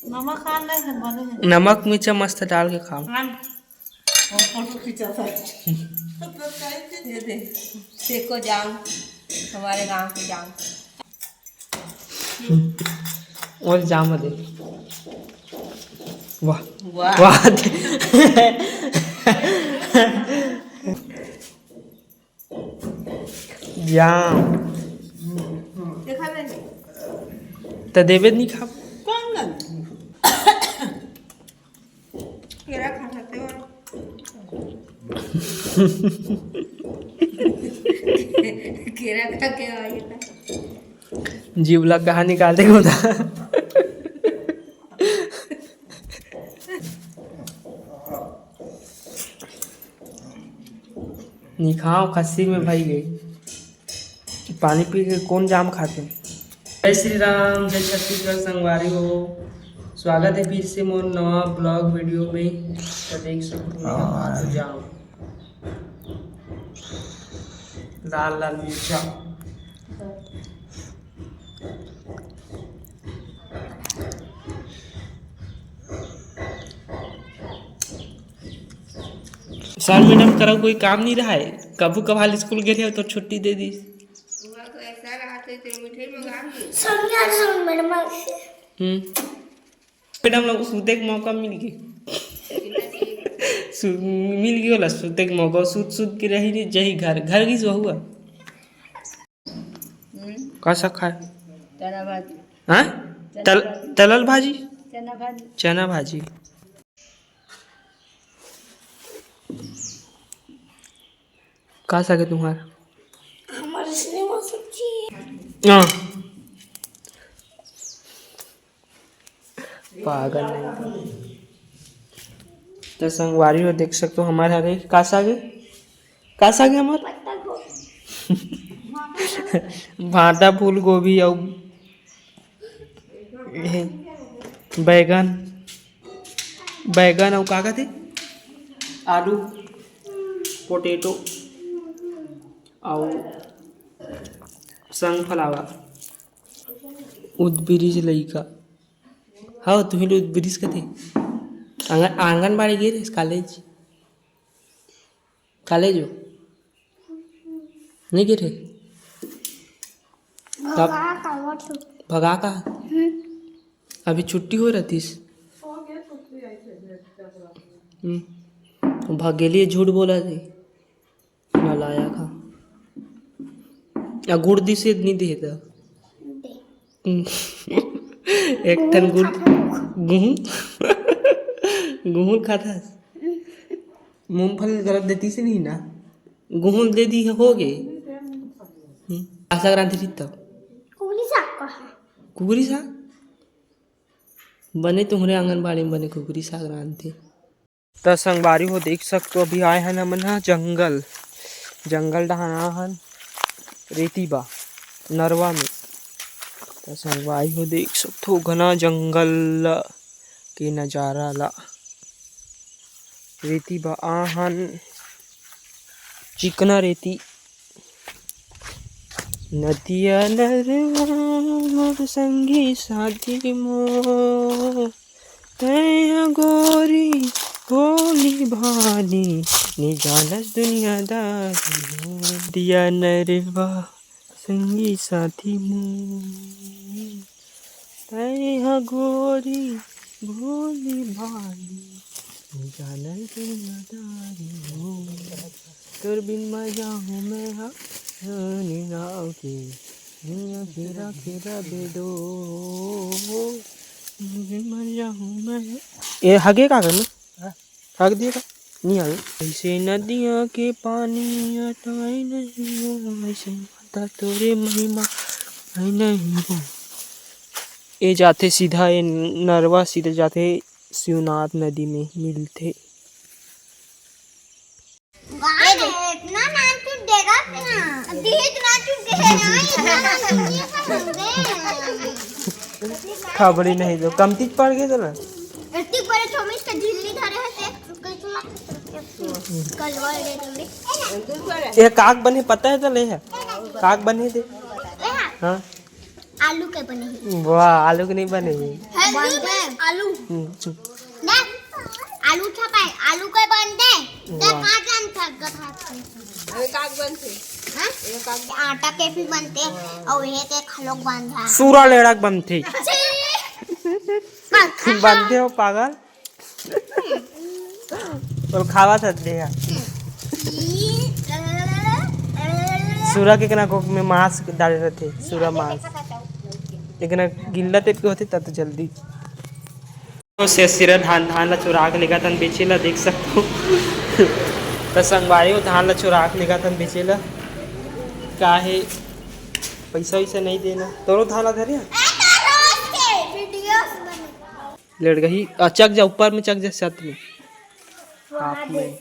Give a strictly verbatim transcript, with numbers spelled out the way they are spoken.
नमक खा ले है, बने है। नमक मिर्चा मस्त डाल के खाओ। हम, हम फोटो खींचा था। ये दे, देखो जाम, हमारे गांव के जाम। और जाम दे। वाह। वाह। वाह। जाम। देखा बे? त देबे नहीं खाब। कौन गल? केरा खा सकते हो। केरा खा के आइए था। जीव ला कहाँ निकाल दे होता। निखाव खस्सी में भाई गई। पानी पी के कौन जाम खाते? जय श्री राम, जय छत्तीसगढ़ संगवारी हो। स्वागत है फिर से मोर नवा ब्लॉग वीडियो में। तो देख सकते हो, हाँ। जाम, लाल लाल मिर्चा। सर मैडम करा कोई काम नहीं रहा है, कभू कभार स्कूल गए रहे तो छुट्टी दे दी। हुआ तो ऐसा रहा तो तेरे मिठाई मंगा दी। सुनिए, सुन मैडम। हम्म। मैडम लोग सूते के मौका मिल गए। सु-, मिल गयो ला सूते के मौका, सूत सूत के रही रे, जही घर, घर की जो हुआ। हम्म। का साग खाए? चना भाजी। हाँ? चना तल-, भाजी। तलल भाजी? चना भाजी। चना भाजी। का साग है तुम्हार? हमारे सिनेमा सब्जी। हाँ। पागल नहीं। तो संगवारी हो देख सकते हो हमारे हरे का साग है? का साग है हमार? पत्ता गोभी। भाटा फूल गोभी अउ ये बैगन, बैगन अउ का कथे? आलू, पोटैटो अउ sunflower। उद ब्रिज लइका। हाँ, तुही लोग उद ब्रिज कथे। आंगन, आंगनबाड़ी गे रहे कॉलेज? कॉलेज हो? नहीं गे रहे? तब भगा का, वो छुट्टी। भगा का? हम्म। अभी छुट्टी हो रहतीस? हम्म। भगेली झूठ बोला थी। नलायक हा। आ गुड़ दिस नहीं दे था। दे। हम्म। एक ठन गुड़, गुड़ खाता था। गुहूं, गुहूं खाता। मूंगफली गलत देती से नहीं ना, गुहूं दे दी हो गे। हम्म। का साग रांधे रही तब? कुगरी साग का है। कुगरी साग? बने तुम्हरे आंगनबाड़ी में बने कुगरी साग रांधे। त संगवारी हो देख सकतो, अभी आए हन हमन ह जंगल, जंगल डहान आए हन रेती बा नरवा में। त संगवारी हो देख सकतो घना जंगल के नजारा ला। रेती बा आए हन चिकना रेती। नदिया नरवा मोर संगी साथी मोर, तैं ह गोरी भोली भाली, नी जानस दुनियादारी हो। नदिया नरवा संगी साथी मोर, तैं ह गोरी भोली भाली, जानल दुनियादारी हो। तोर बिन मर जाहूं मैं हा, रानी नाव के, दुनिया के राखे रबे डोर। तोर बिन मर जाहूं मैं हा। ए, हगे का करना? हाँ। हग दिए का? नहीं हगे। ऐसे नदिया के पानी अटाई नहीं हो, ऐसे माता तोरे महिमा आई नहीं हो। ए जाथे सीधा, ए नरवा सीधा जाथे शिवनाथ नदी में मिलथे। वाह, इतना नाचू देगा क्या? दीदी नाचू के है ना, इतना नाचू के है। खबड़ी नहीं दो, कमती पड़ गए तो ना। इतनी बड़े चौमिस के झिल्ली धरे हते, कलवा दे तुमने। ये काक बने पता है तो ले है। काक बने दे। हाँ। आलू के बने हे। वाह, आलू के नहीं बने हे। हेल्दी बस आलू। हम्म, चुप। ना, आलू छपाए, आलू के बनथे। ते वाह। कहाँ जान थक गत हाथ में? अरे काग बनथे। हाँ? ये काग आटा के भी बनथे, और ये के खलोक बांधा। सूरा लेड़ा के बनथे। छी। बनथे हो पागल। और खावा था दे यार। सूरा के कना कोक में मांस डाले रहथे, सूरा मांस। लेकिन गिल्ला टाइप के होथे तब तो जल्दी। तो से सिरा धान, धान ला चुरा के लेगा तन बेचे ला, देख सकथो। तो संगवारी हो, धान ला चुरा के लेगा तन बेचे ला। का हे, पैसा वैसा नहीं देना। तोरो धान ला धरे? लड़गही, अचक जा, ऊपर में चक जा, छत में। हाथ में।